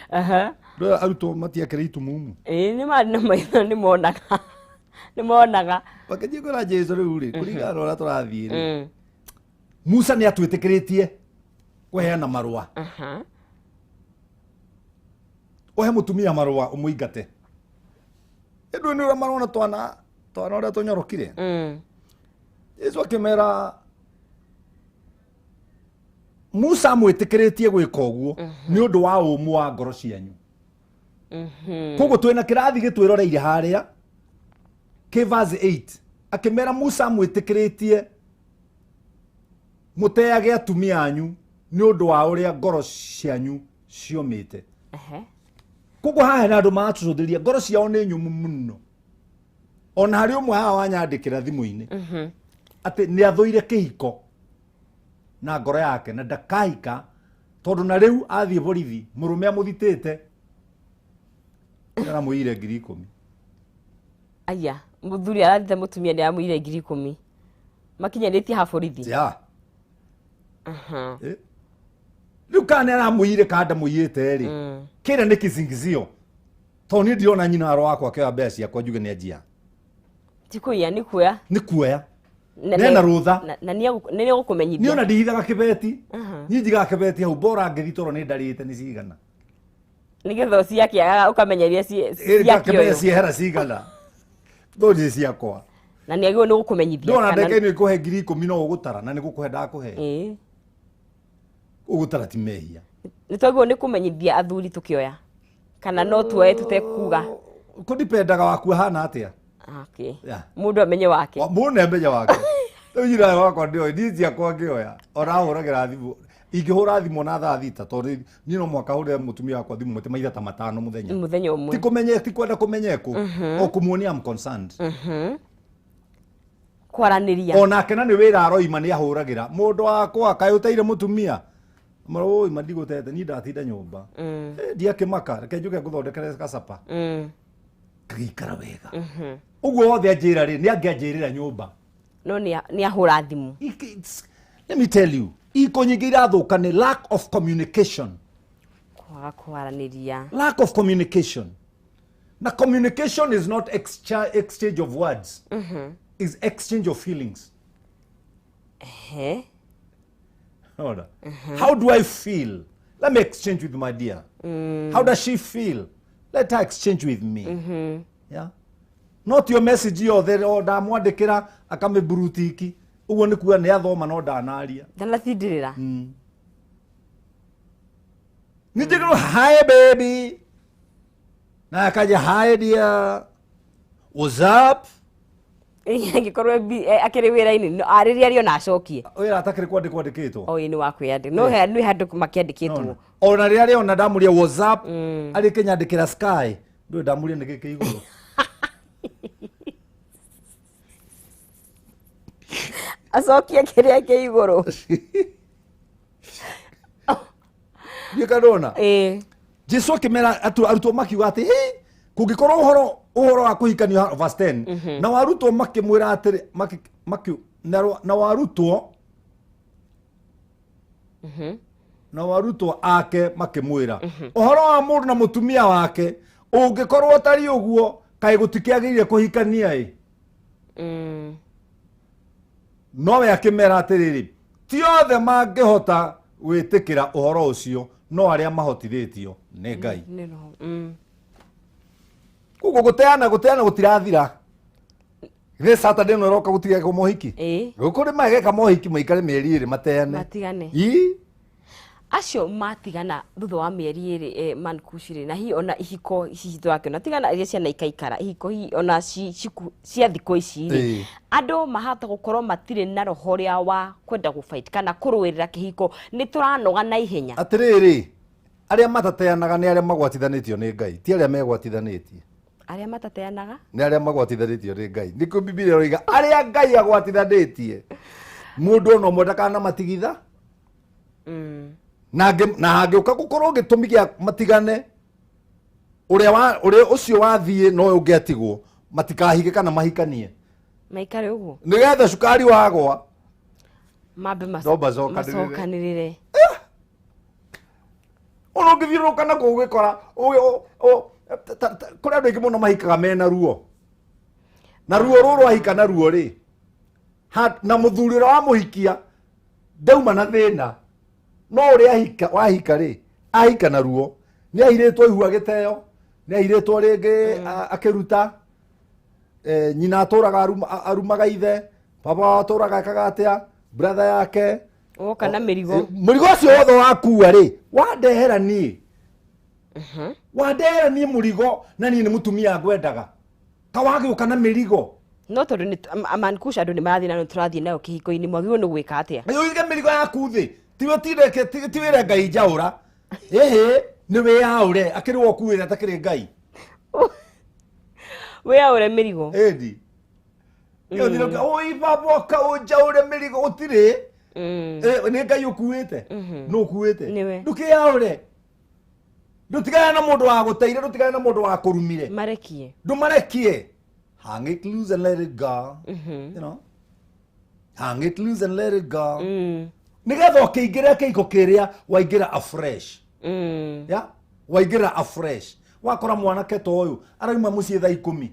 Aha. Ndũĩ arutwo matiakĩrĩ itumumu. Ĩĩ, nĩ marĩ na maitho, nĩ monaga, nĩ monaga. Makĩnjia kwĩra Jesu rĩu rĩ, kũringana na ũrĩa tũrathiĩ rĩ, Musa nĩ atwĩtĩkĩrĩtie kũheana marũa. Ũhe mũtumia marũa ũmũingate. Ĩndũ nĩ ũrĩa marona twana twana ũrĩa tũnyorokire. Jesu akĩmera Musa amwĩtĩkĩrĩtie gwĩka ũguo nĩ ũndũ wa ũmũ wa ngoro cianyu. Koguo twĩna kĩrathi gĩtwĩroreire harĩa kĩ verse 8, akĩmera Musa amwĩtĩkĩrĩtie mũteage atumia anyu nĩ ũndũ wa ũrĩa ngoro cianyu ciomĩte. Koguo haha hena andũ maratũcũthĩria, ngoro ciao nĩ nyũmũ mũno. Ona harĩ ũmwe haha wanyandĩkĩra thimũ-inĩ atĩ nĩ athũire kĩhiko na ngoro yake na ndakahika, tondũ na rĩu athiĩ borithi mũrũme amũthitĩte aramũiyire 10,000. Aya, mũthuri arathite mũtumia nĩ aramũiyire 10,000, makinyanĩtie ha borithi. Ya. Eh. Rĩu kana nĩ aramũiyire kana ndamũiyĩte rĩ, kĩrĩa nĩ kisingizio, tondũ niĩ ndirona nyina waro wakwa akĩoya mbeca ciakwa njuge nĩ anjia. Ti kũiya, nĩ kuoya. Nĩ kuoya. Nena rũtha. Na nĩ egũkũmenyithia. Niĩ ona ndihithaga kĩbeti. Niĩ njigaga kĩbeti hau bora ngĩthi toro nĩ ndarĩte nĩ cigana. Nĩgetha ũciakĩagaga ũkamenya iria Ĩ, ngakĩmenya ciakĩoywo. Ciehera cigana no nĩ ciakwa. Na nĩ agĩrĩirwo nĩ gũkũmenyithia. Ndona ndeka ĩno ĩkũhe 10,000 no ũgũtara na nĩ gũkũhe ndakũhe. Ũgũtara ti mehia. Nĩ twagĩrĩirwo nĩ kũmenyithia athuri tũkĩoya, kana no tuoye tũtekuga? Kũdipendaga waku ahana atĩa. Okay. Yeah. Mũndũ amenye wake. Mũndũ nĩ amenye wake. Rĩu nyina wakwa ndĩoĩ, niĩ ciakwa ngĩoya ona ahũragĩra thimũ, ingĩhũra thimũ na thaa 6, tondũ niĩ no mũhaka hũrĩre mũtumia wakwa thimũ maita maita ta 5 mũthenya. Mũthenya ũmwe. Ti kũmenye, ti kwenda kũmenya kũ o kũmuonia I'm concerned. Kwaranĩria. Onake na nĩ wĩra aroima nĩ ahũragĩra mũndũ wakwa, kaĩ ũteire mũtumia? Oi, ma ndigũtete, niĩ ndatinda nyũmba. Eh, ndiakĩmaka, reke njuke ngũthondekere gacapa. Ngagĩikara wega ũguo wothe anjĩra rĩ, nĩ angĩanjĩrĩra nyũmba. No nĩ ahũra thimũ. Let me tell you, iko nyingĩ irathũka nĩ lack of communication. Kwaga kwaranĩria. Lack of communication. Na communication is not exchange of words, is exchange of feelings. Ora. How do I feel? Let me exchange with my dear. How does she feel? Let her exchange with me. Yeah. Not your message yothe o ndamwandĩkĩra akamĩburutiki, ũguo nĩ kuga nĩ athoma no ndanaria. Ndanatindĩrĩra. Nĩ njĩkĩrwo "Hi baby" na akaja "Hi dear, what's up?" Angĩkorwo akĩrĩ wĩra-inĩ no arĩria arĩ ona acokie. Wĩra atakĩrĩ kwandĩkwo andĩkĩtwo. O ĩ, nĩ wa kwĩyandĩka, no nĩ handũ makĩandĩkĩtwo. Ona rĩrĩa rĩona ndamũria "What's up", arĩ kĩnyandĩkĩra "sky". Ndũĩ ndamũria nĩ gĩkĩ igũrũ. Acokie kĩrĩa kĩ igũrũ. Ndiũ kanona. Ĩĩ. Jesu akĩmera arutwo makiuga atĩ, "Hĩ, kũngĩkorwo ũhoro wa kũhikanio", verse 10, nao arutwo makĩmwĩra atĩrĩ, nao arutwo ake makĩmwĩra, "Ũhoro wa mũndũ na mũtumia wake ũngĩkorwo ũtariĩ ũguo, kaĩ gũtikĩagĩrĩire kũhikania ĩ?" Nowe akĩmera atĩrĩrĩ, "Ti othe mangĩhota gwĩtĩkĩra ũhoro ũcio, no arĩa mahotithĩtio nĩ Ngai." Nĩ roho. Koguo gũteana gũtirathira. Githĩ Saturday ĩno ĩroka gũtigekwo mohiki? Ĩĩ. Kũrĩ mageka mohiki maikare mĩeri 2 mateane. Matigane. Ii. Acio matigana thutha wa mĩeri 2, mankuci rĩ, na hihi ona ihiko hihi tũrakĩona tigana iria ciana ikaikara ihiko hihi ona cia thikũ ici rĩ, andũ mahota gũkorwo matirĩ na roho ũrĩa wa kwenda gũfight kana kũrũĩrĩra kĩhiko, nĩ tũranoga na ihenya. Atĩrĩrĩ, arĩa matateanaga nĩ arĩa magwatithanĩtio nĩ Ngai, ti arĩa megwatithanĩtie. Arĩa matateanaga nĩ arĩa magwatithanĩtio nĩ Ngai. Nĩkĩo Bibilia ĩroiga arĩa Ngai agwatithanĩtie, mũndũ ona ũmwe ndakanamatigitha. Na hangĩũka gũkorwo gĩtũmi gĩa matigane, ũrĩa wa ũrĩa ũcio wathiĩ no ũyũ ũngĩ atigwo, matikahike kana mahikanie. Maikare ũguo. Nĩgetha cukari wagwa mambe no macokanĩrĩre. Macokanĩrĩre. Ona ũngĩthiũrũrũka na kũu ũgĩkora kũrĩ andũ aingĩ mũno mahikaga mena ruo, na ruo rũrũ ahika na ruo rĩ, na mũthuri ũrĩa wamũhikia ndauma na thĩna, no ũrĩa ahika wahika rĩ, ahika na ruo, nĩ ahirĩtwo ihu agĩteo, nĩ ahirĩtwo rĩngĩ akĩruta, nyina atũraga arumaga ithe, baba wao atũraga ekaga atĩa, brother yake. Woka na mĩrigo. Mũrigo ũcio wothe wakua rĩ, wandehera niĩ, wandehera niĩ mũrigo, na niĩ nĩ mũtumia ngwendaga, ta wagĩũka na mĩrigo. No tondũ nĩ mankusha andũ nĩ marathiĩ na nĩ tũrathiĩ nayo kĩhiko-inĩ, mwagĩrĩirwo nĩ gwĩka atĩa? Ũige mĩrigo yaku thĩ, tiwe ti wĩre Ngai njaũra, ĩhĩ, nĩ wĩyaũre, akĩrĩ we ũkuĩte atakĩrĩ Ngai. Wĩyaũre mĩrigo. Ĩndi oi baba, ũka ũnjaũre mĩrigo, gũtirĩ. Nĩ Ngai ũkuĩte, nũ ũkuĩte? Nĩwe. Ndũkĩyaũre, ndũtigane na mũndũ wa gũteire, ndũtigane na mũndũ wa kũrumire. Marekie. Ndũmarekie. Hang it loose and let it go. You know, hang it loose and let it go, nĩgetha ũkĩingĩra kĩiko kĩrĩa waingĩra afresh. Ya waingĩra afresh, wakora mwanake ta ũyũ arauma mũciĩ thaa 10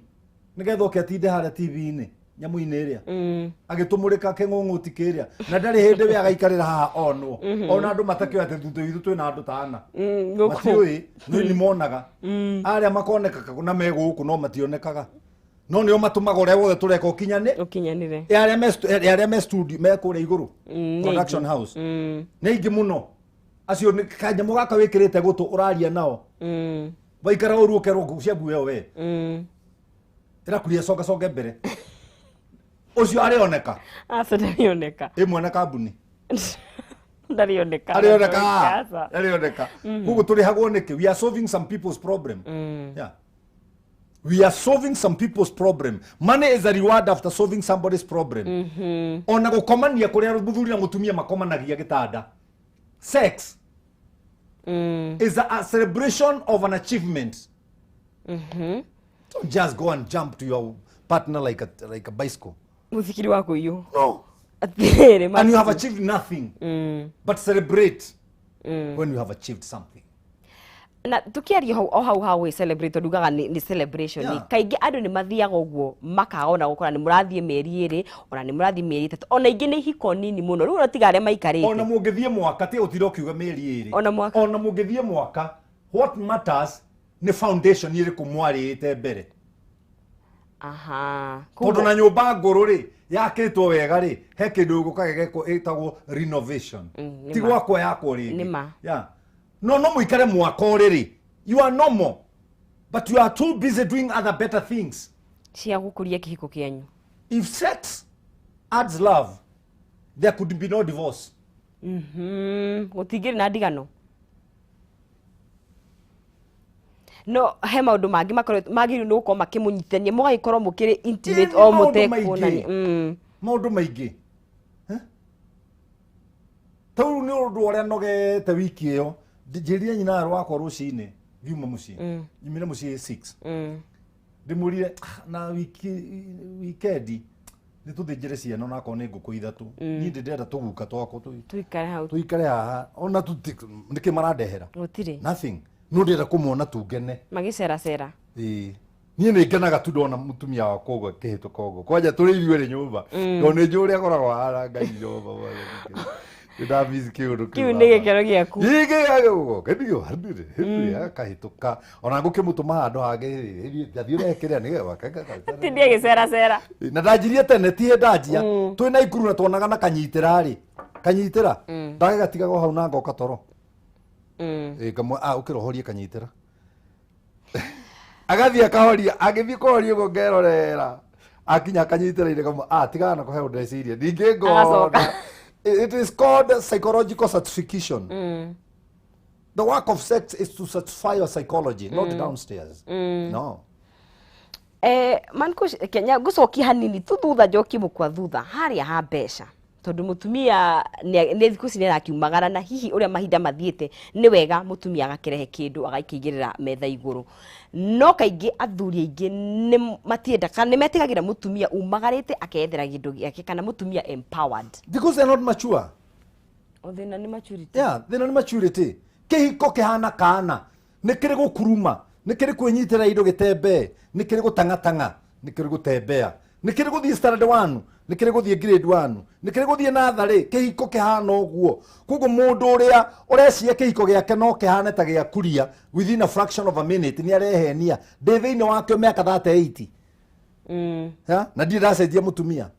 nĩgetha oke atinde harĩa TV-inĩ nyamũ-inĩ ĩrĩa agĩtũmũrĩka kĩng'ũng'ũti kĩrĩa, na ndarĩ hĩndĩ we agaikarĩra haha onwo, ona andũ matakĩoĩ atĩ thutha witũ twĩna andũ ta ana. Gũkũ. Matiũĩ, no nĩ monaga arĩa makonekaga na me gũkũ, no mationekaga, no nĩo matũmaga ũrĩa wothe tũreka ũkinyane. Ũkinyanĩre. Arĩa me studio, me kũrĩa igũrũ Nĩ production aingĩ. house, nĩ aingĩ mũno acio. Nĩ kanyamũ gaka wĩkĩrĩte gũtũ ũraria nao, waikara ũru ũkerwo ngũ cia nguo ĩyo we ĩrakuria, coka coke mbere, ũcio arĩoneka? Aca, ndarĩoneka. Ĩ mwene kambuni? Ndarĩoneka. Arĩoneka? Aca. Arĩoneka. Koguo tũrĩhagwo nĩkĩ? We are solving some people's problem. Yeah, we are solving some people's problem. Money is a reward after solving somebody's problem. Ona gũkomania kũrĩa mũthuri na mũtumia makomanagia gĩtanda, sex is a celebration of an achievement. Don't just go and jump to your partner like a bicycle. Mũthikiri wa kũiyũ. No. Atĩrĩrĩ. And you have achieved nothing, but celebrate when you have achieved something. Na tukiaria hau o hau hau celebrate, tondũ ugaga nĩ celebration. Kaingĩ andũ nĩ mathiaga ũguo makaga ona gũkora nĩ mũrathiĩ mĩeri 2, ona nĩ mũrathiĩ mĩeri 3, ona ingĩ nĩ ihiko nini mũno rĩu, ona tiga arĩa maikarĩte. Ona mũngĩthiĩ mwaka, ti ũtira ũkiuga mĩeri 2. Ona mwaka. Ona mũngĩthiĩ mwaka, what matters nĩ foundation ĩrĩkũ mwarĩte mbere. Tondũ na nyũmba ngũrũ rĩ, yakĩtwo wega rĩ, he kĩndũ gũkaga gĩgekwo ĩtagwo renovation. Nĩ Ti ma. gwakwo yakwo rĩngĩ. Nĩ ma. Yeah. No mũikare mwaka ũrĩrĩ, you are normal, but you are too busy doing other better things cia gũkũria kĩhiko kĩanyu. If sex adds love, there could be no divorce. Gũtingĩrĩ na ndigano, no he maũndũ mangĩ makoretwo magĩrĩirwo nĩ gũkorwo makĩmũnyitithania mũgagĩkorwo mũkĩrĩ intimate Ĩĩ, o maũndũ mũtekuonania. maingĩ. Maũndũ maingĩ. Eh? Ta rĩu nĩ ũndũ ũrĩa nogete wiki ĩyo, njĩrire nyina rwakwa rũcinĩ ngiuma mũciĩ, nyumire mũciĩ 6, ndĩmũrire, "Ah, na wiki wikendi nĩ tũthĩnjĩre ciana onakorwo nĩ ngũkũ ithatũ, niĩ ndĩndĩrenda tũguka twakwa tuikare hau." Tũikare haha ona nĩkĩ marandehera? Gũtirĩ. Nothing, no ndĩrenda kũmona tungene. Magĩceracera. Ĩĩ. Niĩ nĩ ngenaga tu ndona mũtumia wakwa ũguo akĩhĩtũka ũguo, kwanja tũrĩ ithuĩ erĩ nyũmba, tondũ nĩ njũĩ ũrĩa akoragwo ahana. Ngai Jehova nĩ ndamici kĩũndũ. Kĩu nĩ gĩkeno gĩaku. Akahĩtũka ona ngũkĩmũtũma handũ hangĩ, ngathiĩ ũrehe kĩrĩa nĩgetha tindi agĩceracera. Na ndanjirie tene, ti ndanjia twĩ na ikuru na tuonaga na kanyitĩra rĩ, kanyitĩra ndagĩgatigaga o hau na ngoka toro. Ĩ, ngamwe ah ũkĩra ũhorie kanyitĩra, agathiĩ akahoria, agĩthiĩ kũhoria ũguo ngerorera akinya akanyitĩra-inĩ, ngamwe ah tigana na kũhe ndeciria ningĩ ngona. Agacoka. It is called psychological satisfaction. The work of sex is to satisfy your psychology, not downstairs, no. Mankush, Kenya ngũcokia hanini tu thutha, njokie mũkwa thutha harĩa ha mbeca, tondũ mũtumia nĩ thikũ ici nĩ arakiumagara, na hihi ũrĩa mahinda mathiĩte nĩ wega mũtumia agakĩrehe kĩndũ agakĩigĩrĩra metha igũrũ, no kaingĩ athuri aingĩ nĩ matienda kana nĩ metigagĩra mũtumia umagarĩte akeyethera kĩndũ gĩake kana mũtumia empowered. Because they're not mature. O thĩna nĩ maturity. Yeah, thĩna nĩ maturity. Kĩhiko kĩhana kana nĩ kĩrĩ gũkuruma, nĩ kĩrĩ kwĩnyitĩra indo gĩtembee, nĩ kĩrĩ gũtang'atang'a, nĩ kĩrĩ gũtembea, nĩ kĩrĩ gũthiĩ standard 1, nĩ kĩrĩ gũthiĩ grade 1, nĩ kĩrĩ gũthiĩ natharĩ. Kĩhiko kĩhana ũguo. Koguo mũndũ ũrĩa ũreciria kĩhiko gĩake no kĩhane ta gĩa kuria within a fraction of a minute nĩ arehenia. Ndĩ thĩinĩ wakĩo mĩaka 38. Ya? Na ndirĩ ndacenjia mũtumia.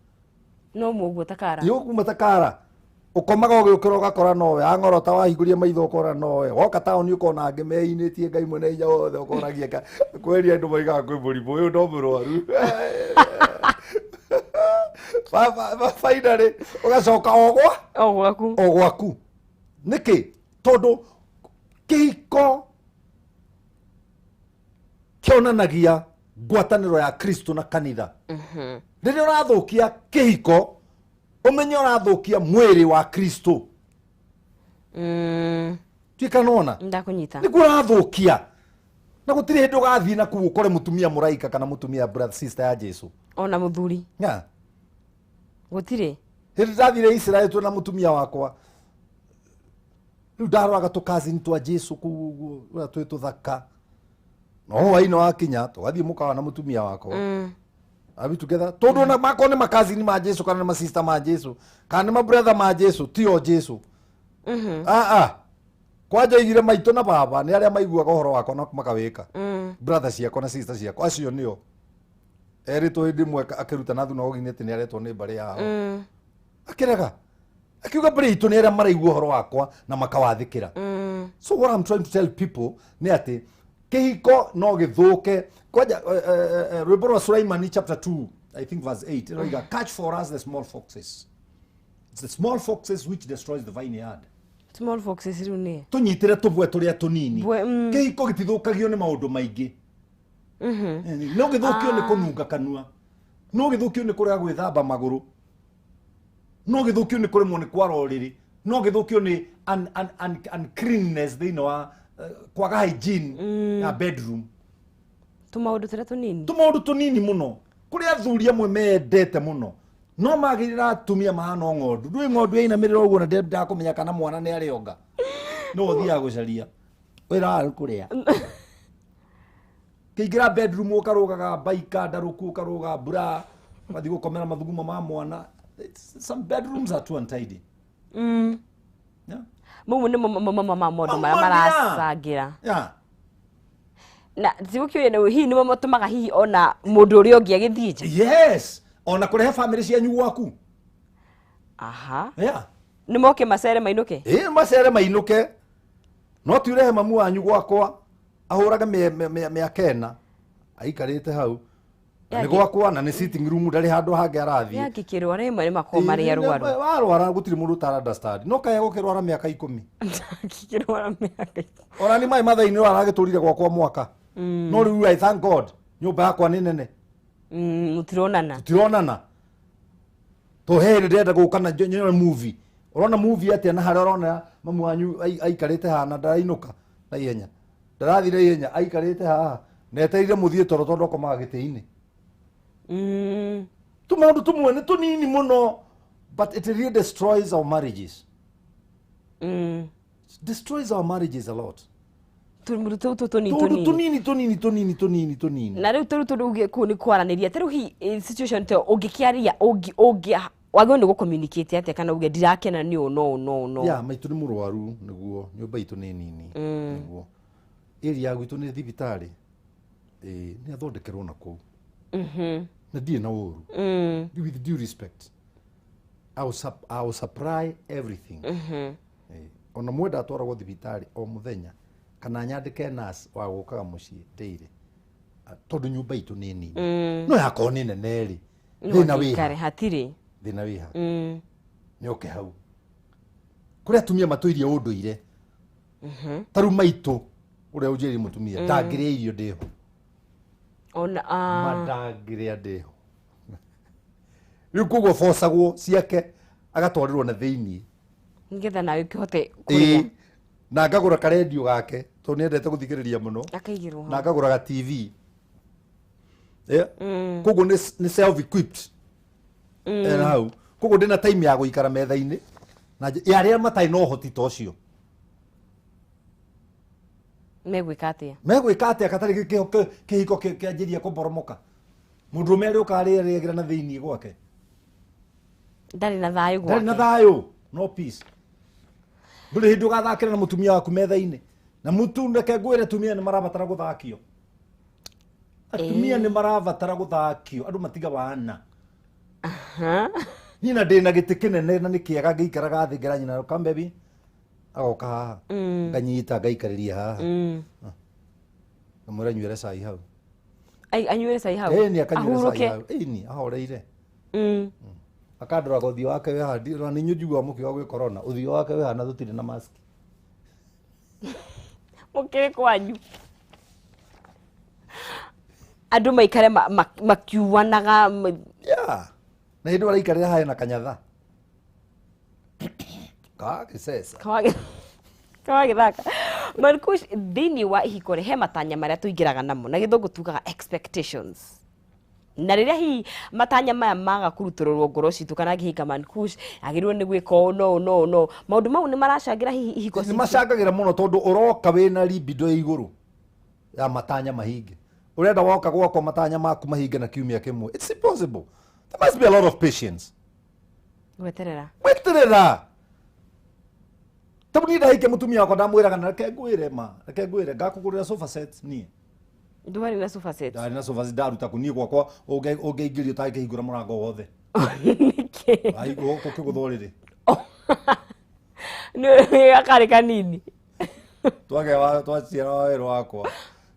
No mũguo takara. Yo kuma takara. Ũkomaga ũgĩũkĩra ũgakora nowe, ang'orota wahingũria maitho ũkora nowe, woka taũni ũkona angĩ meinĩtie Ngai mwene hinya wothe, ũkoragia kweria andũ moigaga kwĩ mũrimũ ũyũ no mũrwaru. Finally ũgacoka o gwa o gwaku, o gwaku. Nĩkĩ? Tondũ kĩhiko kĩonanagia ngwatanĩro ya Kristo na kanitha. Rĩrĩa ũrathũkia kĩhiko, ũmenye ũrathũkia mwĩrĩ wa Kristo. Tuĩka nona Ndakũnyita. Nĩguo ũrathũkia, na gũtirĩ hĩndĩ ũgathiĩ na kũu ũkore mũtumia mũraika kana mũtumia brother sister ya Jesu. Ona mũthuri. Yeah. Gũtirĩ. Hĩndĩ ndathire Israel twĩ na mũtumia wakwa, rĩu ndaroraga tũkazini twa Jesu kũu ũguo ũrĩa twĩ tũthaka, no hwaĩ-inĩ wakinya tũgathiĩ mũkawa na mũtumia wakwa. Are we together? Tondũ ona makorwo nĩ makazini ma Jesu kana nĩ masista ma Jesu kana nĩ mabrother ma Jesu, tio Jesu. Ah ah. Kwanja igire maitũ na baba nĩ arĩa maiguaga ũhoro wakwa na makawĩka. Brother ciakwa na sister ciakwa acio nĩo. Erĩtwo hĩndĩ ĩmwe akĩruta thunagogi-inĩ atĩ nĩ aretwo nĩ mbarĩ yao. Akĩrega. Akiuga mbarĩ itũ nĩ arĩa maraigua ũhoro wakwa na makawathĩkĩra. So what I'm trying to tell people nĩ atĩ kĩhiko no gĩthũke. Kwanja rwĩmbo rwa Sulaimani chapter 2 I think verse 8 ĩroiga, catch for us the small foxes. It's the small foxes which destroys the vineyard. Small foxes rĩu nĩ Tũnyitĩre tũbwe tũrĩa tũnini. Mbwe. Kĩhiko gĩtithũkagio nĩ maũndũ maingĩ. No gĩthũkio nĩ kũnunga kanua, no gĩthũkio nĩ kũrega gwĩthamba magũrũ, no gĩthũkio nĩ kũremwo nĩ kwara ũrĩrĩ, no gĩthũkio nĩ uncleanness thĩinĩ wa kwaga hygiene ya bedroom. Tũmaũndũ tũrĩa tũnini. Tũmaũndũ tũnini mũno. Kũrĩ athuri amwe mendete mũno no magĩrĩra atumia mahana o ng'ondu. Ndũĩ ng'ondu yainamĩrĩra ũguo na ndakũmenya kana mwana nĩ arĩonga, no ũthiaga gũcaria wĩra wa kũrĩa. Kĩingĩra bedroom ũkarũgaga baika ndarũku, ũkarũga mbura, ũgathiĩ gũkomera mathugumo ma mwana. Some bedrooms are too untidy. Yeah. Mau nĩmo ma maũndũ marĩa Mamma mia! maracangĩra. Na tigũkĩũria hihi nĩmo matũmaga hihi ona mũndũ ũrĩa ũngĩ agĩthiĩ nja. Yes, ona kũrehe family cianyu gwaku. Aha. Nĩ moke macere mainũke. Ĩ, macere mainũke, no ti ũrehe mamu wanyu gwakwa ahũrage mĩaka ĩna aikarĩte hau. Na nĩ gwakwa na nĩ sitting room, ndarĩ handũ hangĩ arathiĩ. Yangĩkĩrwara ĩmwe nĩ makorwo marĩ arwaru. Warwara gũtirĩ mũndũ ũtara understand, no kaya gũkĩrwara mĩaka 10. Angĩkĩrwara mĩaka Ona nĩ maĩ matha-inĩ aragĩtũrire gwakwa mwaka, no rĩu I thank God nyũmba yakwa nĩ nene. Mũtironana. Tũtironana to he hĩndĩ ndĩrenda gũka na nyone movie. Ũrona movie atĩa na harĩa ũrona mamu wanyu aikarĩte haha na ndarainũka na ihenya, ndarathi na ihenya, aikarĩte haha na etereire mũthiĩ toro tondũ akomaga gĩtĩ-inĩ. Tũmaũndũ tũmwe nĩ tũnini mũno, but it really destroys our marriages. It destroys our marriages a lot. Tũmaũndũ tũu tũnini. Tũndũ tũnini. Tũnini tũnini tũnini tũnini tũnini. Na rĩu tũrĩu tondũ uge kũu nĩ kwaranĩria, ta rĩu hihi situation ta ĩyo ũngĩkĩaria, ũngĩ ũngĩ wagĩrĩirwo nĩ gũ-communicate atĩa, kana uge ndirakena nĩ ũũ no ũũ no ũũ no ũũ? Ya maitũ nĩ mũrwaru, nĩguo nyũmba itũ nĩ nini, nĩguo area ya gwitũ nĩ thibitarĩ. Ĩĩ, nĩ athondekerwo na kũu na ndirĩ na ũru. With due respect, I will supply everything. Ĩĩ. Ona mwenda atwaragwo thibitarĩ o mũthenya kana nyandĩke nurse wa gũkaga mũciĩ daily. Ah, tondũ nyũmba itũ nĩ nini, no yakorwo nĩ nene rĩ, thĩna wĩha? Ikare hatirĩ. Thĩna wĩha? Nĩ oke hau. Kũrĩ atumia matũirie ũndũire. Ta rĩu maitũ ũrĩa ũnjĩrire mũtumia ndangĩrĩa irio ndĩho. Ona ah, Ma ndangĩrĩa ndĩho. Rĩu koguo bocagwo ciake agatwarĩrwo na thĩiniĩ nĩgetha nawe ũkĩhote kũrĩa. Ĩĩ, na ngagũra karendio gake tondũ nĩendete gũthikĩrĩria mũno. Akaigĩrwo Na hau. ngagũra ga TV. Yeah. Koguo nĩ self equipped ena hau, koguo ndĩna time ya gũikara metha-inĩ na ya arĩa matarĩ na ũhoti ta ũcio. Megwĩka atĩa? Megwĩka atĩa katarĩ kĩhiko kĩanjĩria kũboromoka? Mũndũrũme arĩũka arĩarĩagĩra na thĩiniĩ gwake. Ndarĩ na thayũ gwake. Ndarĩ na thayũ. No peace. Ndũrĩ hĩndĩ ũgathakĩra na mũtumia waku metha-inĩ. Na mũtu reke ngwĩre atumia nĩ marabatara gũthakio. Atumia nĩ marabatara gũthakio. Andũ matiga wana. Niĩ na ndĩna gĩtĩ kĩnene na nĩ kĩega ngĩikaraga thĩ ngera nyina come baby. Agoka haha. Nganyita ngaikarĩria haha. Ngamwĩra nyuĩre cai hau. Anyuĩre cai hau. Ĩni akanyuĩra cai hau. Ĩni ahoreire. Akandoraga ũthiũ wake wĩ haha, na nĩ inyuĩ njiguaga mũkiuga gwĩ corona, ũthiũ wake wĩ haha na tũtirĩ na mask. Mũkĩrĩ kwanyu. Andũ maikare makiuanaga. Yeah. Na hĩndĩ araikarĩra haha na kanyatha. Kagĩceca. Kawagĩthaka. Marcus, thĩinĩ wa ihiko rĩ, he matanya marĩa tũingĩraga namo na gĩthũngũ tugaga expectations. Na rĩrĩa hihi matanya maya maga kũrutũrũrwo ngoro citũ kana ngĩhika Mankush agĩrĩirwo nĩ gwĩka ũũ no no no maũndũ mau nĩ maracangĩra hihi ihiko citũ? Nĩ macangagĩra mũno tondũ ũroka wĩna libido ya igũrũ ya matanya mahinge. Ũrenda woka gwakwa matanya maku mahinge na kiumia kĩmwe. It's impossible. There must be a lot of patience. Gweterera. Gweterera. Tondũ niĩ ndahikia mũtumia wakwa ndamwĩraga na reke ngwĩre ma, reke ngwĩre ngakũgũrĩra sofa set niĩ. Ndwarĩ na sofa set? Ndarĩ na sofa set, ndaruta kũ niĩ gwakwa ũngĩingĩrio ũtangĩhingũra mũrango wothe. Nĩkĩ? Wahingũra ũkĩgũthwo ũrĩrĩ. Nĩ gakarĩ kanini. Twagĩa twaciara wa werũ wakwa.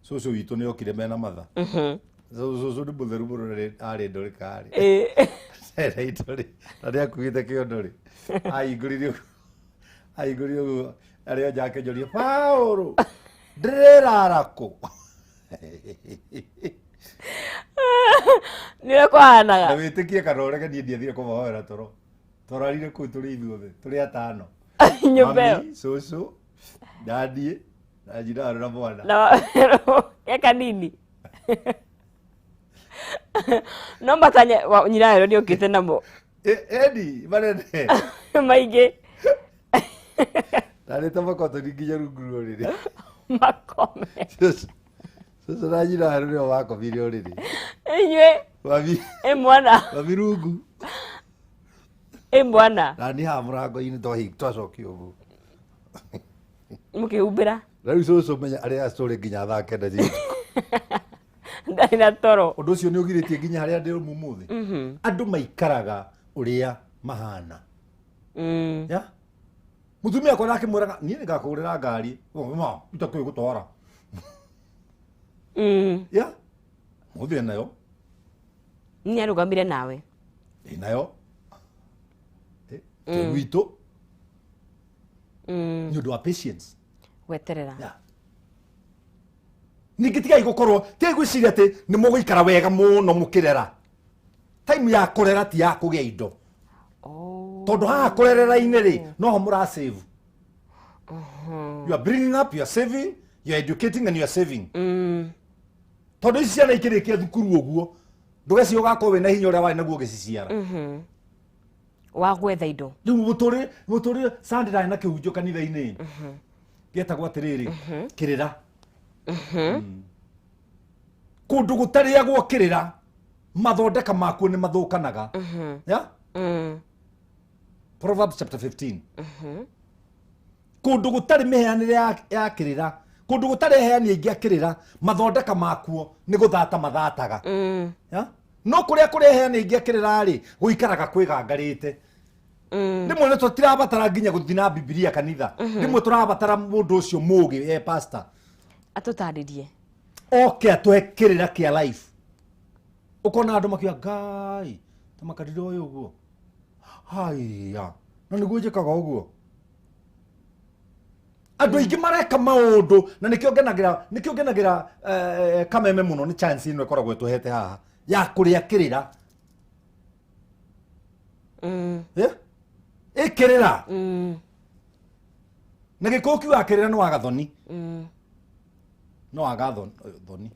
Cũcũ witũ nĩ okire mena matha. Cũcũ nĩ mũtheru mũno arĩ ndũrĩka arĩ. Ena indo rĩ, na nĩ akuĩte kĩondo rĩ. Ahingũrire ũguo. Ahingũrire ũguo arĩ o nja akĩnjũria, Paũlũ, ndĩrĩrara kũ? Nĩ ũrĩa kwahanaga. Na wĩtĩkie kana ũrege niĩ ndiathire kũmahoera toro. Twararire kũu tũrĩ ithuothe, tũrĩ atano. Nyũmba ĩyo. Mami, cũcũ, na niĩ, na nyina na mwana. Na ge kanini. No matanya nyina werũ nĩ okĩte namo. Eni, manene. Maingĩ. Ndarĩte makotoni nginya rungu rwa ũrĩrĩ. Makome. Cũcũ na nyina werũ nĩo makomire ũrĩrĩ. Inyuĩ. Mami. Ĩ mwana. Mami rungu. Ĩ mwana. Na niĩ haha mũrango-inĩ twacokio ũguo. Mũkĩhumbĩra. Na rĩu cũcũ menya arĩa story nginya thaa kenda cia ũtukũ. Ndarĩ na toro. Ũndũ ũcio nĩ ũgirĩtie nginya harĩa ndĩ ũmũthĩ. Andũ maikaraga ũrĩa mahana. Yeah? Mũtumia akwa ndakĩmwĩraga niĩ nĩngakũgũrĩra ngari. Ma, itakũĩ gũtwara. Yeah? Mũthĩ nayo. Nĩ arũgamire nawe. Ĩ nayo. Twĩ gwitũ. Nĩ ũndũ wa patience. Gweterera. Yeah. Ningĩ tigai gũkorwo, tigai gwĩciria atĩ nĩ mũgũikara wega mũno mũkĩrera. Time ya kũrera ti ya kũgĩa indo. Tondũ haha kũrerera-inĩ rĩ, noho mũra save. You are bringing up, you are saving, you are educating and you are saving. Tondũ ici ciana ikĩrĩkia thukuru ũguo, ndũgeciria ũgakorwo wĩna hinya ũrĩa warĩ naguo ũgĩciciara. Wa gwetha indo. Rĩu mũtũrĩre Sunday ndarĩ na kĩhunjio kanitha-inĩ. Gĩetagwo atĩrĩrĩ, kĩrĩra. Kũndũ gũtarĩagwo kĩrĩra, mathondeka makuo nĩ mathũkanaga. Yeah? Proverbs chapter 15. Kũndũ gũtarĩ mĩheanĩre ya kĩrĩra, kũndũ gũtarĩ aheani aingĩ a kĩrĩra, mathondeka makuo nĩ gũthata mathataga. Yeah? No kũrĩa kũrĩ aheani aingĩ a kĩrĩra rĩ, gũikaraga kwĩgangarĩte. Rĩmwe nĩ tũtirabatara nginya gũthiĩ na Bibilia kanitha. Rĩmwe tũrabatara mũndũ ũcio mũũgĩ, pastor. Atũtarĩrie. Oke atũhe kĩrĩra kĩa life. Ũkona andũ makiuga, Ngai, ta makarire ũyũ ũguo. Haiya, na nĩguo njĩkaga ũguo. Andũ aingĩ mareka maũndũ, na nĩkĩo ngenagĩra, kameme mũno nĩ chance ĩno ĩkoragwo ĩtũhete haha ya kũrĩa kĩrĩra. Ĩkĩrĩra. Na gĩkũyũ kiugaga kĩrĩra nĩ wagathoni. No wagathoni.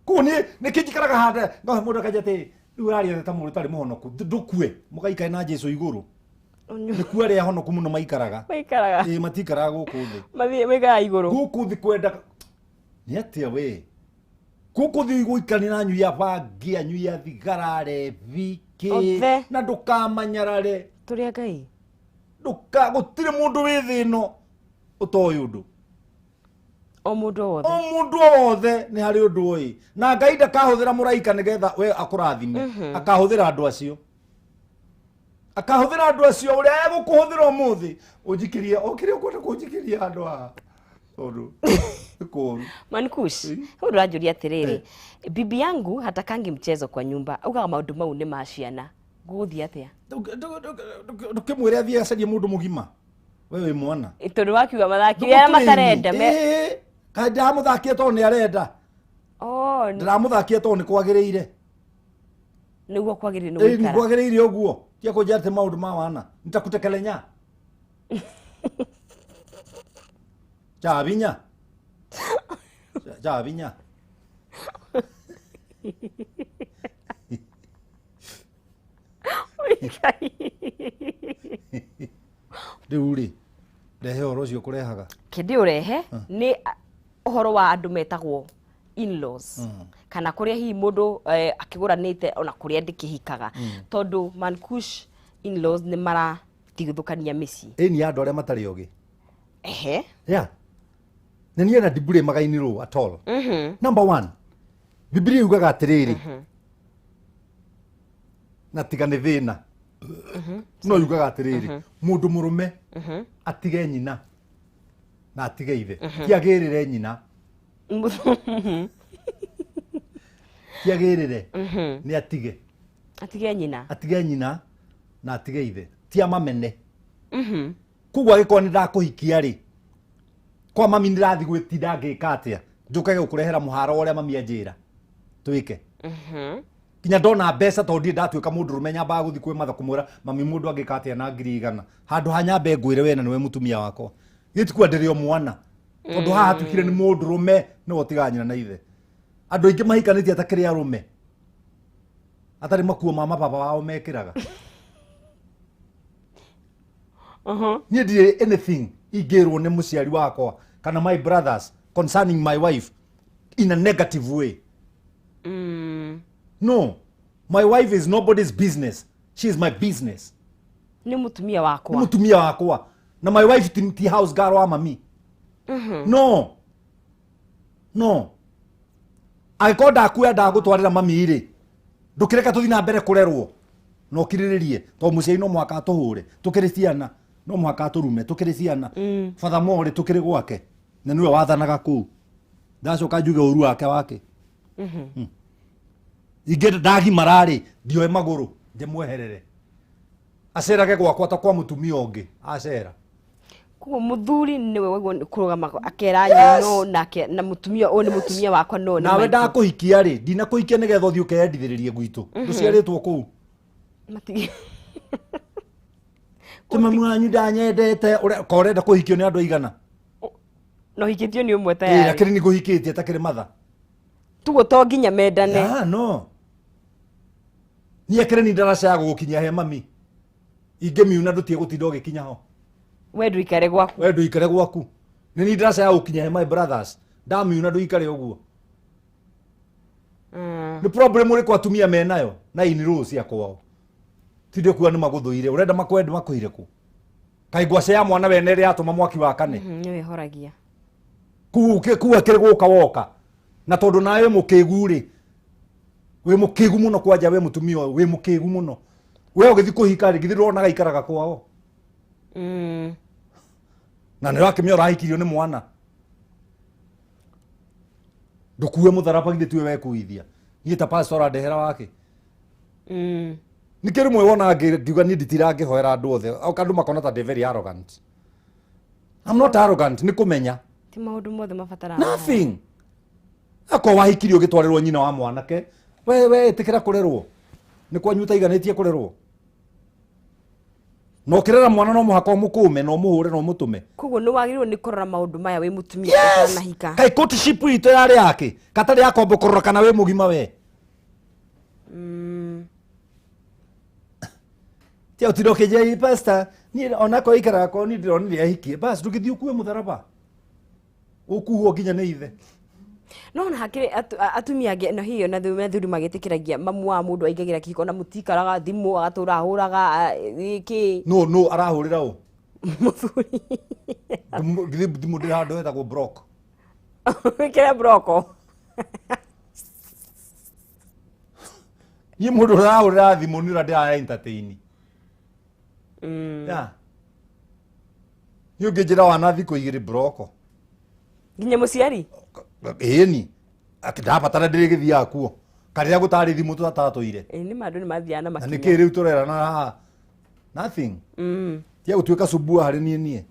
Koguo nĩkĩo njikaraga handũ, no he mũndũ akanja atĩ, rĩu ũraria ta mũndũ ũtarĩ mũhonoku, ndũkue, mũgaikare na Jesũ igũrũ. Nĩ kuo arĩa ahonoku mũno maikaraga. Maikaraga. Ĩĩ, matikaraga gũkũ thĩ. Mathiĩ maikaraga igũrũ. Gũkũ thĩ kwenda nĩ atĩa we? Gũkũ thĩ gũikarania na anyui a bangi, anyui a thigara, arebi, kĩ, Othe. na ndũkamanyarare. Tũrĩ a Ngai. Ndũka, gũtirĩ mũndũ wĩ thĩ ĩno ũtoĩ ũndũ. O mũndũ o wothe. O mũndũ o wothe nĩ harĩ ũndũ oĩ. Na Ngai ndakahũthĩra mũraika nĩgetha we akũrathime. Akahũthĩra andũ acio. Akahũthĩra andũ acio ũrĩa egũkũhũthĩra ũmũthĩ. Ũnjikĩrie, o kĩrĩa ũkwenda kũnjikĩria handũ haha. Tondũ nĩ kũũru. Mankush, hau ndũranjũria atĩrĩrĩ, bibi yangu hatakangi mchezo kwa nyumba, augaga maũndũ mau nĩ ma ciana. Gũgũthiĩ atĩa? Ndũkĩmwĩre athiĩ acarie mũndũ mũgima. We wĩ mwana. Tondũ wakiuga mathakire arĩa matarenda. Ĩĩ, kaĩ ndĩramũthakia tondũ nĩ arenda. Oh, Ndĩramũthakia tondũ nĩ kwagĩrĩire. Nĩguo kwagĩrĩire nĩ Ĩĩ, nĩ gũikara. kwagĩrĩire ũguo. Tiga kũnjĩra atĩ maũndũ ma wana. Nitakutekelenya. Chabinya. Chabinya. Rĩu rĩ, rehe ũhoro ũcio ũkũrehaga. Kĩndĩ ũrehe nĩ ũhoro wa andũ metagwo in-laws. Kana kũrĩa hihi mũndũ akĩgũranĩte ona kũrĩa ndĩkĩhikaga. Tondũ Mankush in-laws nĩ maratigithũkania mĩciĩ. Ĩĩ nĩ andũ arĩa matarĩ ogĩ. Ehe. Yeah. Na niĩ na ndibure magainirwo at all. Number one, Biblia yugaga atĩrĩrĩ. Na tiga nĩ thĩna. No yugaga atĩrĩrĩ, mũndũ mũrũme atige nyina na atige ithe. Ti agĩrĩre nyina. Ti agĩrĩre, nĩ atige. Atige nyina. Atige nyina na atige ithe. Ti amamene. Koguo angĩkorwo nĩ ndakũhikia rĩ, kwa mami nĩ ndathiĩ gwĩtinda ngĩka atĩa, njũkage gũkũrehera mũharo ũrĩa mami anjĩra twĩke. Nginya ndona mbeca tondũ ndirĩ ndatuĩka mũndũ rũme, nyambaga gũthiĩ kwĩ matha kũmwĩra mami mũndũ angĩka atĩa na ngiri igana. Handũ ha nyambe ngwĩre we na nĩwe mũtumia wakwa. Gĩtikua ndĩrĩ o mwana. Tondũ haha hatuĩkire nĩ mũndũ rũme nĩwe ũtigaga nyina na ithe. Andũ aingĩ mahikanĩtie atakĩrĩ arũme. Atarĩ makuo ma mababa wao mekĩraga. Niĩ ndirĩ anything ingĩrwo nĩ mũciari wakwa kana my brothers concerning my wife in a negative way. No, my wife is nobody's business. She is my business. Nĩ mũtumia wakwa. Nĩ mũtumia wakwa. Na my wife ti house girl wa mami. No. No. Angĩkorwo ndakuoya ndagũtwarĩra mami rĩ, ndũkĩreke tũthiĩ na mbere kũrerwo. Na ũkirĩrĩrie, tondũ mũciari no mũhaka atũhũre. Tũkĩrĩ ciana, no mũhaka atũrume, tũkĩrĩ ciana. Batha Morĩ tũkĩrĩ gwake, na nĩwe wathanaga kũu. Ndacoka njuge ũru wake wake. Ingĩenda ndagimara rĩ, ndioe magũrũ, ndĩmweherere. Acerage gwakwa ta kwa mũtumia ũngĩ, acera. Koguo mũthuri nĩwe waigua nĩ kũrũgama akera nyina no nake na mũtumia ũyũ nĩ mũtumia wakwa no nĩ Nawe maitũ. ndakũhikia rĩ, ndinakũhikia nĩgetha ũthiĩ ũkeyendithĩrĩrie gwitũ. Ndũciarĩtwo kũu. Matige. Ti mami wanyu ndanyendete, ka ũrenda kũhikio nĩ andũ aigana? No hikĩtio nĩ ũmwe Ĩĩ, tayari. akĩrĩ nĩ ngũhikĩtie atakĩrĩ matha. Tuguo to nginya mendane. Ah, no. Niĩ akĩrĩ ni ndaraca ya gũgũkinyia he mami. Ingĩmiuna ndũtige gũtinda ũgĩkinya ho. We ndũikare gwaku. We ndũikare gwaku. Nĩ ni ndaraca ya gũkinya he my brothers. Ndamiuna ndũikare ũguo. Nĩ problem ũrĩkũ atumia menayo na in-laws cia kwao? Ti ndĩ kuga nĩ magũthũire. Ũrenda makwende makũire kũ? Kaĩ ngwace ya mwana wene ĩrĩa yatũma mwaki wakane? Nĩwe ĩhoragia. Kuu akĩrĩ gũka woka. Na tondũ nawe wĩ mũkĩgu rĩ, wĩ mũkĩgu mũno kwanja we mũtumia ũyũ, wĩ mũkĩgu mũno. We ũgĩthiĩ kũhika rĩ, githĩ ndũronaga aikaraga kwao? Na nĩ ũrakĩmenya ũrahikirio nĩ mwana. Ndũkue mũtharaba githĩ tiwe wekuithia. Niĩ ta pastor ũrandehera wake. Nĩkĩo rĩmwe wonaga ngiuga niĩ nditira ngĩhoera andũ othe. Andũ makona ta ndĩ very arrogant. I'm not arrogant, nĩ kũmenya. Ti maũndũ mothe mabataraga. Nothing. Akorwo wahikirio ũgĩtwarĩrwo nyina wa mwanake, we ĩtĩkĩra kũrerwo. Nĩ kwanyu ũtaiganĩtie kũrerwo. Na ũkĩrera mwana no mũhaka ũmũkũme na ũmũhũre na ũmũtũme. Koguo nĩ wagĩrĩirwo nĩ kũrora maũndũ maya wĩ mũtumia Yes! ũtanahika. Kaĩ courtship itũ yarĩ yake? Katarĩ ya kwamba kũrora kana wĩ mũgima we? Tia ũtinde ũkĩnjĩra, Ĩ, pastor, Niĩ onakorwo ikaraga kwao, niĩ ndĩronire ahikie, bas ndũgĩthiĩ ũkue mũtharaba, ũkuhwo nginya nĩ ithe. No ona hakĩrĩ atumia angĩ na hiyo na thuri magĩtĩkĩragia mamu wa mũndũ aingagĩra kĩhiko na mũtikaraga thimũ, agatũra ahũraga kĩ. No arahũrĩra ũ? Mũthuri. Githĩ thimũ ndĩrĩ handũ hetagwo block? Wĩkĩre broko. Niĩ mũndũ ũrahũrĩra thimũ nĩ ũrĩa ndĩra entertain. Yeah. Niĩ ũngĩnjĩra wana thikũ 2 broko. Nginya mũciari? Ĩni. Atĩ ndabatara ndĩrĩgĩthiaga kuo. Karĩrĩa gũtarĩ thimũ tũtatũire. Ĩ nĩ mandũ nĩ mathiaga na Na makinya. nĩkĩ rĩu tũrerana haha? Nothing. Tiga gũtuĩka subua harĩ niĩ niĩ.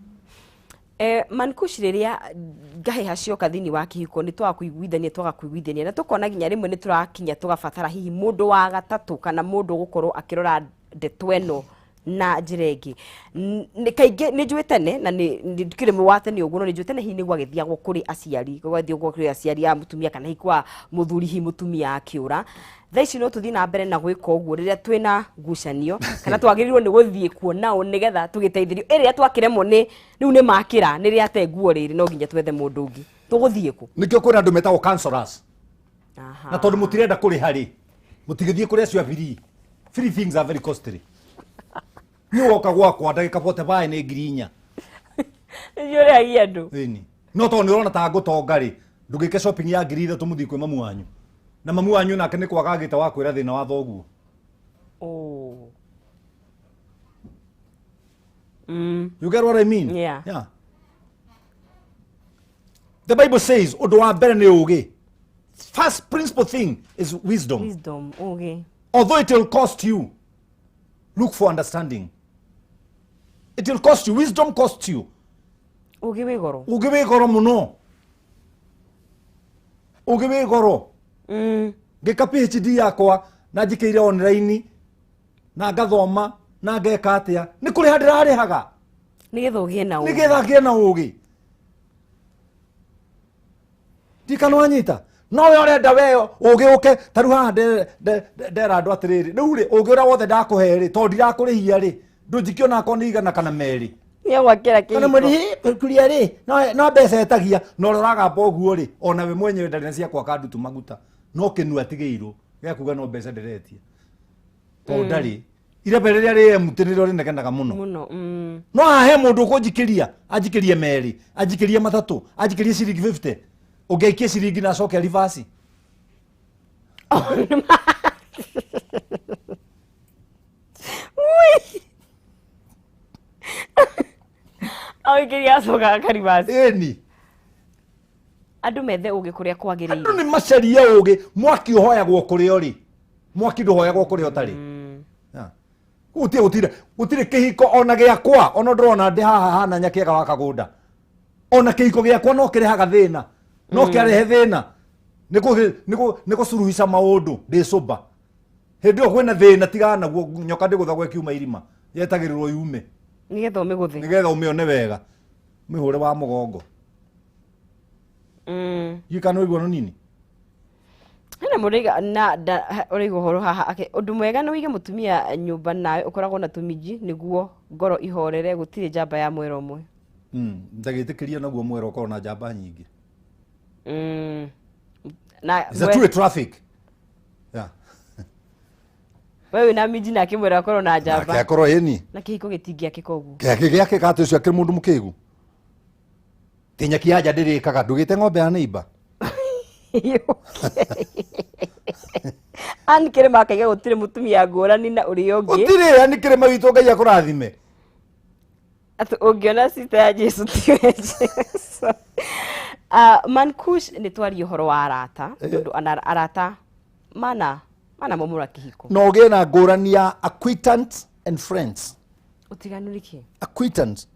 Mankush, rĩrĩa ngahĩha cioka thĩinĩ wa kĩhiko, nĩ twaga kũiguithania, twaga kũiguithania, na tũkona nginya rĩmwe nĩ tũrakinya tũgabatara hihi mũndũ wa gatatũ kana mũndũ ũgũkorwo akĩrora ndeto ĩno na njĩra ĩngĩ. Nĩ kaingĩ nĩ njũĩ tene, na nĩ ndikĩrĩ wa tene ũguo, no nĩ njũĩ tene hihi nĩ gwagĩthiagwo kũrĩ aciari, gwagĩthiagwo kũrĩ aciari a mũtumia kana hihi kwa mũthuri, hihi mũtumia akĩũra. Thaa ici no tũthiĩ na mbere na gwĩka ũguo rĩrĩa twĩna ngucanio, kana twagĩrĩirwo nĩ gũthiĩ kuona ũ nĩgetha tũgĩteithĩrio ĩrĩa twakĩremwo nĩ rĩu nĩ makĩra nĩ rĩate nguo rĩrĩ, no nginya twethe mũndũ ũngĩ. Tũgũthiĩ kũ? Nĩkĩo kwĩna andũ metagwo counselors. Na tondũ mũtirenda kũrĩha rĩ, mũtigĩthiĩ kũrĩ acio a free. Free things are very costly. Niĩ woka gwakwa ndagĩka 45 nĩ 4,000. Nĩcio ũrĩhagia andũ. Ĩni. No tondũ nĩ ũrona ta ngũtonga rĩ, ndũgĩke shopping ya 3,000 mũthiĩ kwĩ mamu wanyu. Na mamu wanyu nake nĩ kwaga agĩte wa kwĩra thĩna wa thoguo. You get what I mean? Yeah. Yeah. The Bible says, ũndũ wa mbere nĩ ũũgĩ. First principal thing is wisdom. Wisdom, ũũgĩ. Although it will cost you, look for understanding. It will cost you. Wisdom costs you. Ũũgĩ wĩ goro. Ũũgĩ wĩ goro mũno. Ũũgĩ wĩ goro. Ngĩka PhD yakwa na njikĩire online na ngathoma na ngeka atĩa, nĩ kũrĩha ndĩrarĩhaga. Nĩgetha ũgĩe na ũũgĩ. Nĩgetha ngĩe na ũũgĩ. Ndikana wanyita. No we ũrenda we ũũgĩ ũke, ta rĩu haha ndera andũ atĩrĩrĩ, rĩu rĩ, ũũgĩ ũrĩa wothe ndakũhe rĩ, tondũ ndirakũrĩhia rĩ, ndũnjikio onakorwo nĩ 100 kana 2. Nĩegwakĩra Kana kĩhiko. mweri, kuria rĩ, no mbeca etagia, na ũrĩa ũragamba ũguo rĩ, ona we mwenyewe ndarĩ na cia gwaka ndutu maguta, no kĩnua atigĩirwo, gĩa kuga no mbeca ndĩretia. Tondũ ndarĩ. Irebe rĩrĩa rĩ empty nĩrĩo rĩnegenaga mũno. Mũno. No haha he mũndũ ũkũnjikĩria, anjikĩrie 2, anjikĩrie 3, anjikĩrie ciringi 50. Ũngĩaikia ciringi na acoke reverse. Awĩkĩria acoka akaribasi. Ĩni. Andũ methe ũũgĩ kũrĩa kwagĩrĩire. Andũ nĩ macarie ũũgĩ. Mwaki ũhoyagwo kũrĩa ũrĩ. Mwaki ndũhoyagwo kũrĩa ũtarĩ. Yeah. Gũtirĩ, gũtirĩ, gũtirĩ kĩhiko ona gĩakwa, ona ndĩrona ndĩ haha hana nyakĩaga wa kagũnda. Ona kĩhiko gĩakwa no kĩrehaga thĩna. No kĩarehe thĩna. Nĩ gũcuruhica maũndũ, ndĩ sober. Hĩndĩ ĩyo kwĩna thĩna, tigana naguo, nyoka ndĩgũthagwo ĩkiuma irima. Yetagĩrĩrwo yume. Nĩgetha ũmĩgũthe. Nĩgetha ũmĩone wega. Mĩhũre wa mũgongo. Ndiũĩ kana ũiguano nini? Hena mũndũ oiga, na nda, ha, ũraigua ũhoro haha, ake, ũndũ mwega nĩ ũige mũtumia nyũmba nawe ũkoragwo na tũminji nĩguo ngoro ihorere, gũtirĩ njamba ya mwera ũmwe. Ndagĩtĩkĩria naguo mwera ũkorwo na njamba nyingĩ. Na It's a two-way traffic. Yeah. We wĩna minji nake mwera akorwo na njamba. Nake akorwo ĩni. Na kĩhiko gĩtingĩakĩka ũguo. Kĩhiko gĩakĩka atĩ ũcio akĩrĩ mũndũ mũkĩgu. Ti nyeki ya nja ndĩrĩkaga, ndũgĩte ng'ombe ya neighbor. Ann Kĩrĩma akaiga gũtirĩ mũtumia ngũrani na ũrĩa ũngĩ. Gũtirĩ, Ann Kĩrĩma witũ Ngai akũrathime. Atĩ ũngĩona sister ya Jesu tiwe Jesu. Mankush, nĩ twarie ũhoro wa arata, tondũ arata mana momora kĩhiko. No ũgĩe na ngũrani ya acquaintance and friends. Ũtiganu nĩ kĩ? Acquaintance.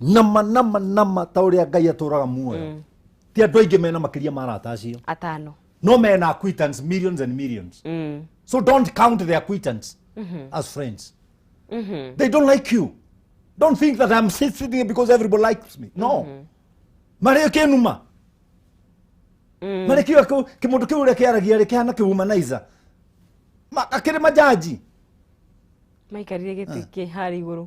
Nama, nama, nama, ta ũrĩa Ngai atũraga muoyo. Ti andũ aingĩ mena makĩria ma arata acio. Atano. No mena acquaintance millions and millions. So don't count the acquaintance as friends. They don't like you. Don't think that I'm sitting here because everybody likes me. No. Marĩ kĩnuma. Marĩ kĩo kĩmũndũ kĩu ũrĩa kĩaragia rĩ, kĩhana kĩwomanizer. Akĩrĩ majaji. Maikarire gĩtĩ kĩ harĩa igũrũ.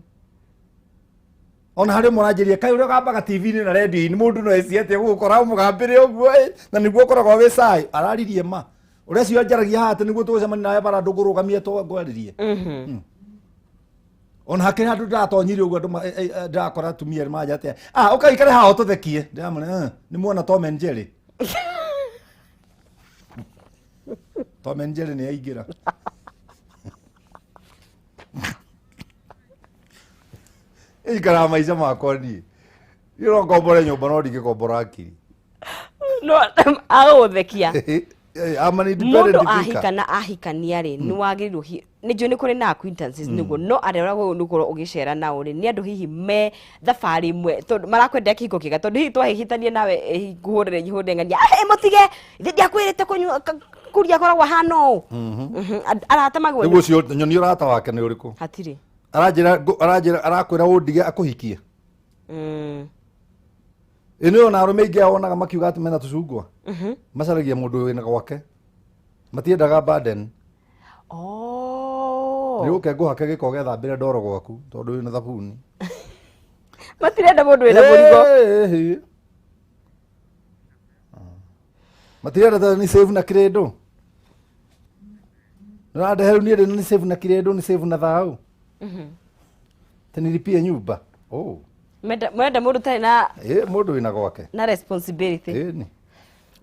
Ona harĩ ũmwe ũranjĩria kaĩ ũrĩa ũgambaga TV-inĩ na radio-inĩ mũndũ no eci atĩa gũgũkora ũmũgambĩre ũguo ĩ, na nĩguo ũkoragwo wĩ cai. Araririe ma ũrĩa cio njaragia haha atĩ nĩguo tũgũcemania nawe bara ndũngũrũgamie ngwarĩrie. Ona hakĩrĩ handũ ndĩratonyire ũguo andũ ndĩrakora atumia erĩ manja atĩa, ah, ũkaikare haha ũtũthekie. Ndĩramwĩra, nĩ muona Tom and Jerry. Tom and Jerry nĩ aingĩra. Ikaraga maica makwa niĩ. Niĩ no ngombore nyũmba no ndingĩkombora akiri. No agũgũthekia. I'm an independent Mũndũ thinker. ahika na ahikania rĩ, nĩ wagĩrĩirwo nĩ njũĩ nĩ kũrĩ na acquaintances nĩguo, no arĩa ũragwo nĩ gũkorwo ũgĩcera nao rĩ, nĩ andũ hihi me thabarĩ ĩmwe, tondũ marakwendera kĩhiko kĩega, tondũ hihi twahĩtania nawe ngũhũrĩre hũrĩre ng'ania, mũtige ithe ndiakwĩrĩte kũnyua kuria akoragwo ahana ũũ. Arata magwo Rĩu ũcio nyoni ũrata wake nĩ ũrĩkũ? Hatirĩ. Aranjĩra aranjĩra arakwĩra ũndige akũhikie. Ĩ nĩ ona arũme aingĩ wonaga makiuga atĩ mena tũcungwa. Macaragia mũndũ wĩna gwake. Matiendaga burden. Oh. Nĩ ũke ngũhake gĩko gethambĩre ndoro gwaku tondũ wĩna thabuni. Matirenda mũndũ wĩna mũrigo. Ĩĩ. Matirenda ta ni save na kĩrĩndũ. Nĩũrandehe rĩu niĩ ndĩ ni save na kĩrĩndũ ni save na thau. Tenilipie nyumba. Oh. Menda mũndũ ũtarĩ na Ĩ mũndũ wĩna gwake. na responsibility. Ĩni.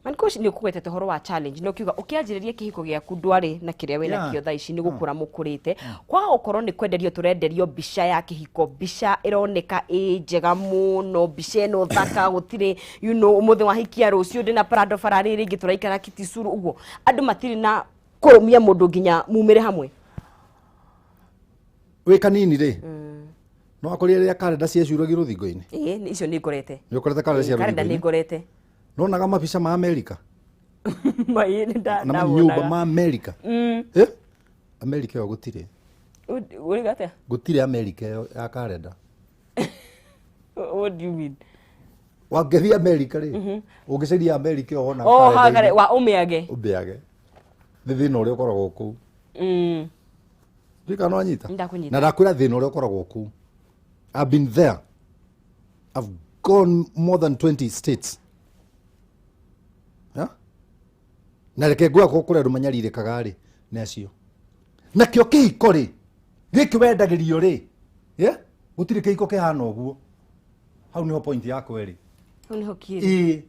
Mancoach nĩ ũkũgwetete ũhoro wa challenge na ũkiuga ũkĩanjĩrĩria kĩhiko gĩaku ndwarĩ na kĩrĩa wĩna kĩo thaa ici nĩ gũkũra mũkũrĩte. Kwaga gũkorwo nĩ kwenderio tũrenderio mbica ya kĩhiko, mbica ĩroneka ĩ njega mũno, mbica ĩno thaka, gũtirĩ ũmũthĩ wahikia rũciũ ndĩna Prado bara rĩrĩ rĩngĩ tũraikara Kitisuru ũguo. Andũ matirĩ na kũrũmia mũndũ nginya mumĩre hamwe. Wĩ kanini rĩ, no akorire rĩrĩa karenda ciecuragio rũthingo-inĩ. Ĩĩ, icio nĩ ngorete. Nĩ ũkorete karenda cia Karenda nĩ rũthingo-inĩ? ngorete. Nonaga mabica ma Amerika? Ĩĩ, nĩ Na manyũmba ma Amerika? Amerika ĩyo gũtirĩ. Ũriga atĩa? Gũtirĩ Amerika ĩyo ya karenda. What do you mean? Wangĩthiĩ Amerika rĩ, ũngĩcaria Amerika ĩyo wona Oh, karenda-inĩ. hagare, wa ũmĩage. Ũmĩage. Nĩ thĩna ũrĩa ũkoragwo kũu. Ndiũĩ kana nĩwanyita? Nĩndakũnyita. Na ndakwĩra thĩna ũrĩa ũkoragwo kũu. I've been there. I've gone more than 20 states. Yeah? Na reke ngwĩra kũrĩa andũ manyarirĩkaga rĩ, nĩ acio. Nakĩo kĩhiko rĩ, gĩkĩ wendagĩrio rĩ, yeah? Gũtirĩ kĩhiko kĩhana ũguo. Hau nĩho point yakwa ĩrĩ. Hau nĩho kĩrĩ. Ĩĩ.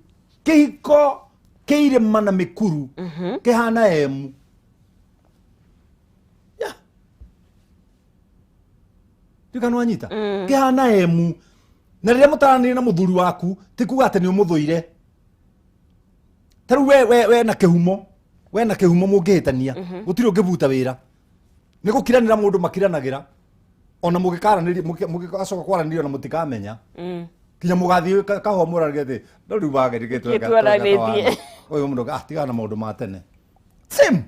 Kĩhiko kĩ irĩma na mĩkuru, kĩhana emu. Yeah. Ndiũĩ kana nĩwanyita? Kĩhana emu. Na rĩrĩa mũtaranĩria na mũthuri waku, ti kuga atĩ nĩ ũmũthũire. Ta rĩu we na kĩhumo, we na kĩhumo mũngĩhĩtania, gũtirĩ ũngĩbuta wĩra. Nĩ gũkiranĩra mũndũ makiranagĩra. Ona mũgĩkaranĩria, mũgĩgacoka kwaranĩria ona mũtikamenya. Kinya mũgathiĩ kahũa mũrarĩrie atĩ, no rĩu wagĩrĩire tweka, Kĩ twaranĩtie. tweka twana. Ũyũ mũndũ, tigana na maũndũ ma tene. Same.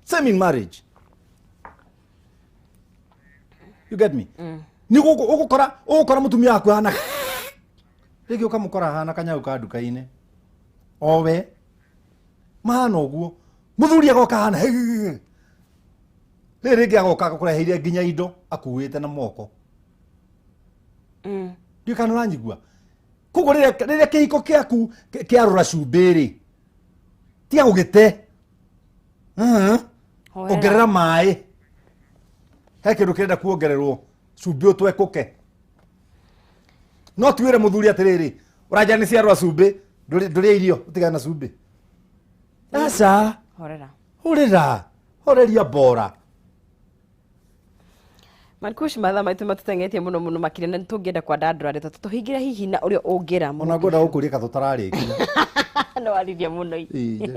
Same in marriage. You get me? Nĩ ũgũkora mũtumia waku ahana rĩngĩ ũkamũkora ahana kanyau ka nduka-inĩ. O we. Mahana ũguo. Mũthuri agoka ahana rĩrĩ rĩngĩ agoka agũkũreheire nginya indo akuĩte na moko. Ndiũĩ kana nĩũranyigua. Koguo rĩrĩa kĩhiko kĩaku kĩarũra cumbĩ rĩ, tiga gũgĩte. Hoera. Ongerera maĩ. He kĩndũ kĩrenda kuongererwo cumbĩ ũtwekũke. No tuĩre mũthuri atĩrĩrĩ, ũranja nĩ ciarũra cumbĩ, ndũrĩa irio, ũtigane na cumbĩ. Aca. Horera. Horera. Horeria bora. Mankush, mathaa maitũ matũteng'etie mũno mũno makĩria na nĩtũngĩenda kwandandũra ndeto tũhingĩre hihi na ũrĩa ũngĩra Ona ngwenda gũkũria ka tũtararĩkia. No warĩria mũno. Ĩĩ,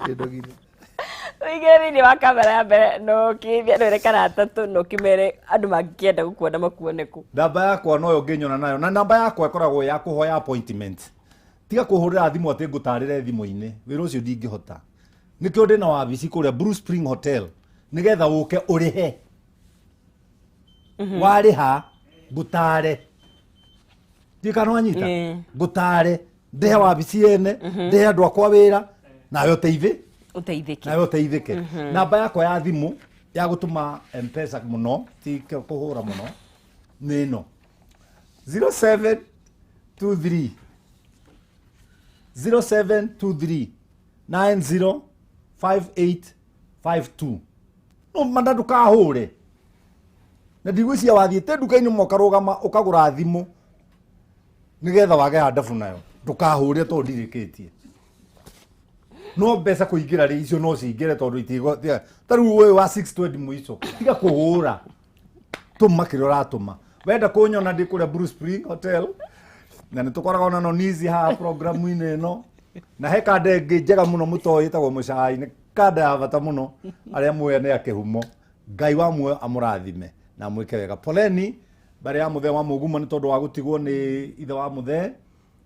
njeri, Ũingĩre thĩinĩ wa kamera ya mbere no ũkĩthie andũ erĩ kana atatũ na ũkĩmere andũ mangĩkĩenda gũkuona makuone kũ. Namba yakwa noyo ũngĩnyona nayo, na namba yakwa ĩkoragwo ya kũhoya appointment. Tiga kũhũrĩra thimũ atĩ ngũtarĩre thimũ-inĩ, wĩra ũcio ndingĩhota. Nĩkĩo ndĩna wabici kũrĩa Blue Spring Hotel, nĩgetha ũke ũrĩhe. Warĩha ngũtare. Ndiũĩ kana nĩwanyita? Ngũtare, ndĩhe wabici yene, ndĩhe andũ akwa wĩra, nawe ũteithĩ. Ũteithĩke. Nawe ũteithĩke. Namba yakwa ya thimũ Ya gũtũma Mpesa mũno, ti kũhũra mũno, nĩ ĩno: 0723 0723 905852. No manda ndũkahũre na ndigwĩciria wathiĩte nduka-inĩ ma ũkarũgama ũkagũra thimũ nĩgetha wage handabu nayo. Ndũkahũre tondũ ndirĩkĩtie. No mbeca kũingĩra rĩ, icio no cingĩre tondũ itigo ta rĩu ũyũ wa 620 mũico. Tiga kũhũra, tũma kĩrĩa ũratũma. Wenda kũnyona, ndĩ kũrĩa Blue Spring Hotel, na nĩ tũkoragwo na Nonizi haha programu-inĩ ĩno, na he kanda ĩngĩ njega mũno mũtoĩ ĩtagwo Mũcai. Nĩ kanda ya bata mũno. Arĩa muoya nĩ akĩhumo. Ngai wa muoyo amũrathime na amwĩke wega. Poleni mbarĩ ya mũthee wa mũgumo nĩ tondũ wa gũtigwo nĩ ithe wa mũthee.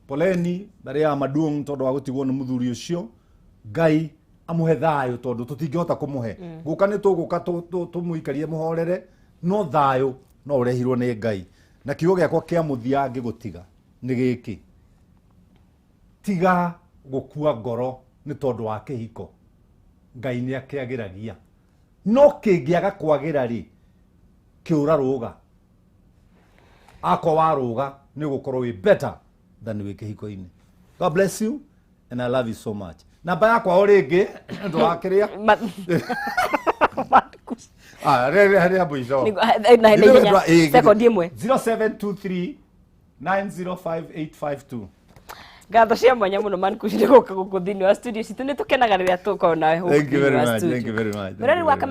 Poleni mbarĩ ya maduong tondũ wa gũtigwo nĩ mũthuri ũcio. Ngai amũhe thayũ, tondũ tũtingĩhota kũmũhe. Gũka nĩ tũgũka tũmũikarie mũhorere, no thayũ no ũrehirwo nĩ Ngai. Na kiugo gĩakwa kĩa mũthia ngĩgũtiga nĩ gĩkĩ: tiga gũkua ngoro nĩ tondũ wa kĩhiko. Ngai nĩ akĩagĩragia, no kĩngĩaga kwagĩra rĩ, kĩũra rũga. Akwa warũga nĩ ũgũkorwo wĩ better than wĩ kĩhiko-inĩ. God bless you and I love you so much. Namba yakwa o rĩngĩ ndũgakĩrĩa. Ah, rĩ mũico. Na ihenya, sekondi ĩmwe. 0723 905852. Ngatho cia mwanya mũno, Mankuci, nĩ gũka gũkũ thĩinĩ wa studio citũ. Nĩ tũkenaga rĩrĩa tũkorwo nawe gũkũ Thank you thĩinĩ very wa much. studio. Thank you very much. Thank Mũrori you wa very much.